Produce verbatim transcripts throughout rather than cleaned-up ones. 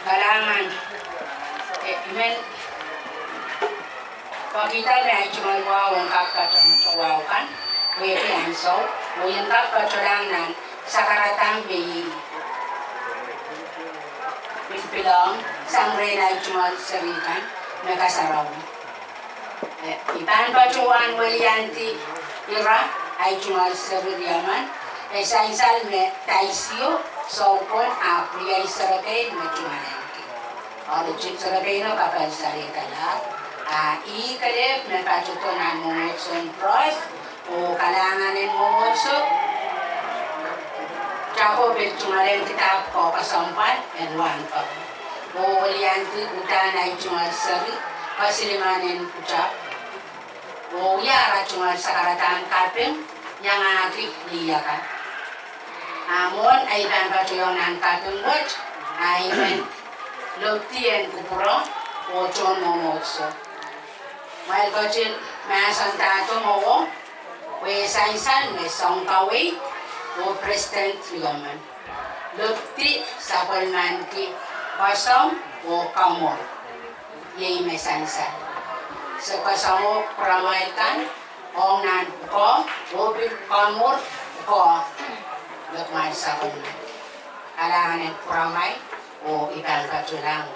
Kalahngan, eh, I men pekihda me ahi tungoal wahu en kak patohwan towahu kan, wehwehki ansou, oh I en kak patohlahng nan sakaradahn me I pil pilong sang rehn ahi tungoal seri kan me kasarawi. Eh, I pahn patohwan weliandi ira ahi tungoal seri riemen, eh, sansal me Taisio Soukon, ahpw riei serepein me tungoal ahneki. Eri serepeino kapal seri kalahr, a ih kelehpw me patohdo nan mwomwohdiso en Pros, oh kalahngan en mwomwohdiso Tapo pil tungoal ahnekihda ko kesempwal en wahnpoaron. Oh weliandi uhdahn ahi tungoal seri, Kasiliman en Kuta. Oh wia ara tungoal sakaradahn kaping, iangahki lih akan. A mwohn ahi pahn patohwan nan kaping wet, a I men lopidi en kupwure oh tohn mwomwohdiso. Kumwail ketin mahsendahdo mwowe, pwe sansal me soun kaweid oh president riemen lopidi sapwellimaniki kesempwal oh kamwur. Iei me sansal. Se kesempwal pwuramwail kan, ong nan pwukoa, oh pil kamwur pwukoa me kumwail sapwellimaniki. Kalahngan en pwuramwail, oh I pahn patohlahng.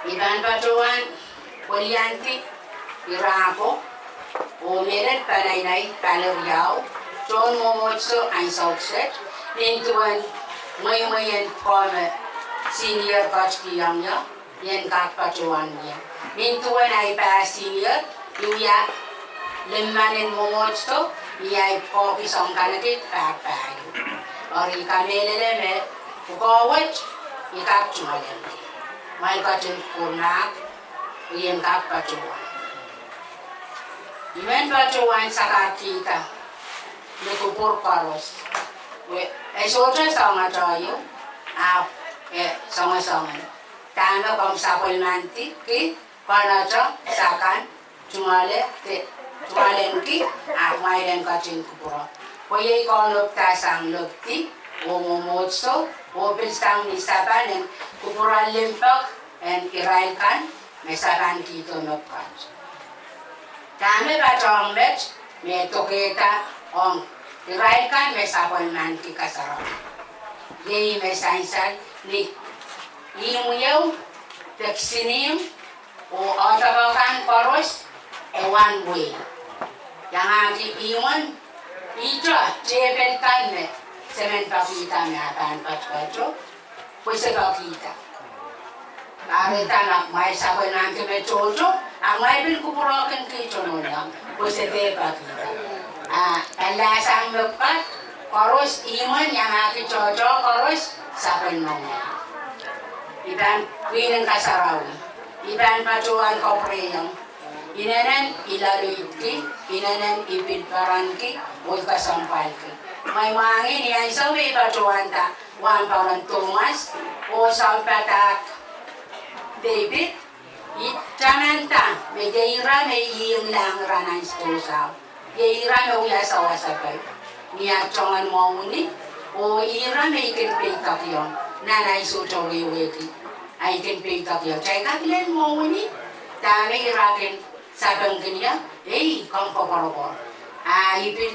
I pahn patohwan weliandi ira ko, oh mehlel pahn ahi nai pali riau, tohn mwomwohdiso ansou kiset, nin duwen mweimwei en pwukoa me senior ketikihong ie, I en kak patohwan wia. Nin duwen ahi pah senior, I wia limmen en mwomwohdiso, ni ahi pwukoahki sounkanekid pahkpah ieu. Eri I kamehlele me pwukoa wet I kak tungoal ahneki. Kumwail ketin kupwur mahk, I en kak patohwan. I men patohwan sakarkihda ni kupwur koaros. E sohte soangete ieu, ahpw e soangesoangen. Dahme komw sapwellimaniki, konehte, sakan, tungoale, tungoal ahneki, ahpw kumwail en ketin kupwure. Pwe iei kaunopda sang lopidi oh mwomwohdiso, oh pil sang ni sapan en kupwure limpoak en irail kan me sapankihdo mepwukat. Dahme patohwan met me dokehda ong irail kan me sapwellimaniki kasarawi. Iei me sansal ni ihmw ieu, de kisin ihmw, oh oahdepe kan koaros, e wan wehi. Iangahki ihmwen, ihte tepel kan me se men pekihda me e pahn patopato, pwe se pekihda. Kahrehda ma kumwail sapwellimaniki me tohto, a kumwail pil kupwurehkin kihto nohno, pwe se dehr pekihda. A, pali sang mepwukat, koaros ihmwen iangahki tohto koaros sapwellimomwi. I pahn pwihn en kasarawi, I pahn patohwan kapwurehiong inenen I loaloidki, inenen I pil perenki, oh I kesempwalki. Mweimwahngih ni ansou me I patohwanda wahnpoaron Thomas oh sounpadahk David, I tamanda me iei ira me I inengieng ira nan sdohsao. Iei ira me wia sawasapai ni aht soangen mwohni, oh ira me I kin peidokiong nan ahi sohte wehwehki. Ahi kin peidokiong, kitail kak lel mwohni, dahme ira kin sapengkin ie, ei, komw koapworopwor. A I pil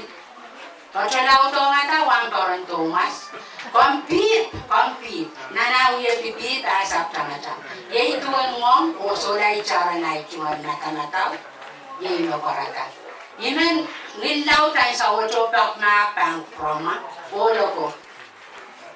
patohlaudohngada wahnpoaron Thomas, komw pid, komw pid, nan ah wie pipid ah saptangatang. Iei duwen ngoang oh solahr iteren ahi tungoal madamadau, iei me koarada. I men ngil laud ansou wet oh pek mahk pahn kupwuromwa, oh loko.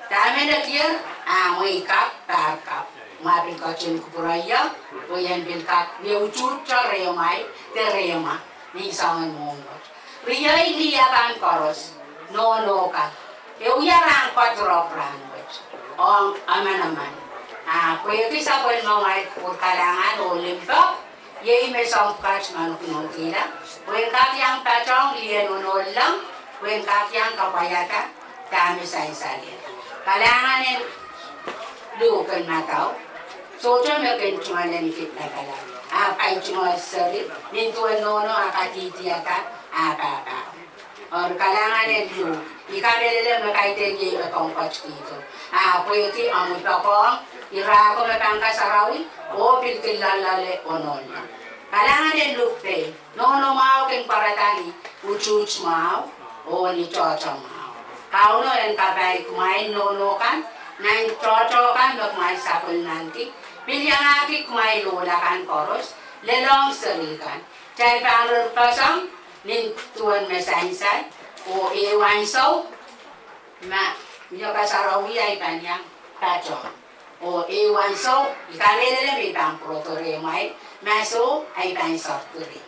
Dahme lekier, a mwehi kapw, pahr kapw. Ma pil ketin kupwure ie, pwe I en pil kak wie utuht rehmwail, de rehmwa, ni soangen mwohn wet. Riei lih akan koaros, nohno kan, e wia rahn koadirop rahnwet ong emenemen. A pwehki sapwellimamwail kupwur kalahngan oh limpoak, iei me soahng pwukat me I nohnohkihla, pwe en kak iang patohng lih en onohlong, pwe en kak iang kapwaiada dahme sansal ie. Kalahngan en luhk en madau, sohte me kin tungoal ahneki lapalap, ahpw ahi tungoal seri, nin duwen nohno ah kadihdiada ah pahpao. Eri kalahngan en Luhk, I kamehlele me kaidehn iei me komw ketikihdo. A pwehki omw poakohng ira ko me pahn kasarawi oh pil kin loalloale ononla. Kalahngan en Luhk pei, nohno mwahu kin pwarada ni utuht mwahu oh ni tohto mwahu. Kauno en kapai kumwail nohno kan nan tohto kan me kumwail sapwellimomwi, pil iangahki kumwail ohl akan koaros, lelohng seri kan. Kitail pahn rirpoasoang nin duwen me sansal, oh ehu ansou ma mie kasarawi ahi pahn iang patohwan. Oh ehu ansou I kamehlele me I pahn pwurodo rehmwail, ma soh ahi pahn soahng rehmwail.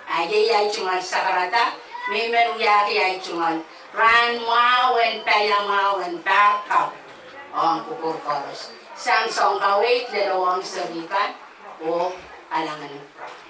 A iei ahi tungoal sakarada, me I men wiahki ahi tungoal rahn mwahu en paiamwahu en pahr kau ong kupwur koaros. Sang soahng kaweid, lelohng seri kan oh kalahngan en Luhk.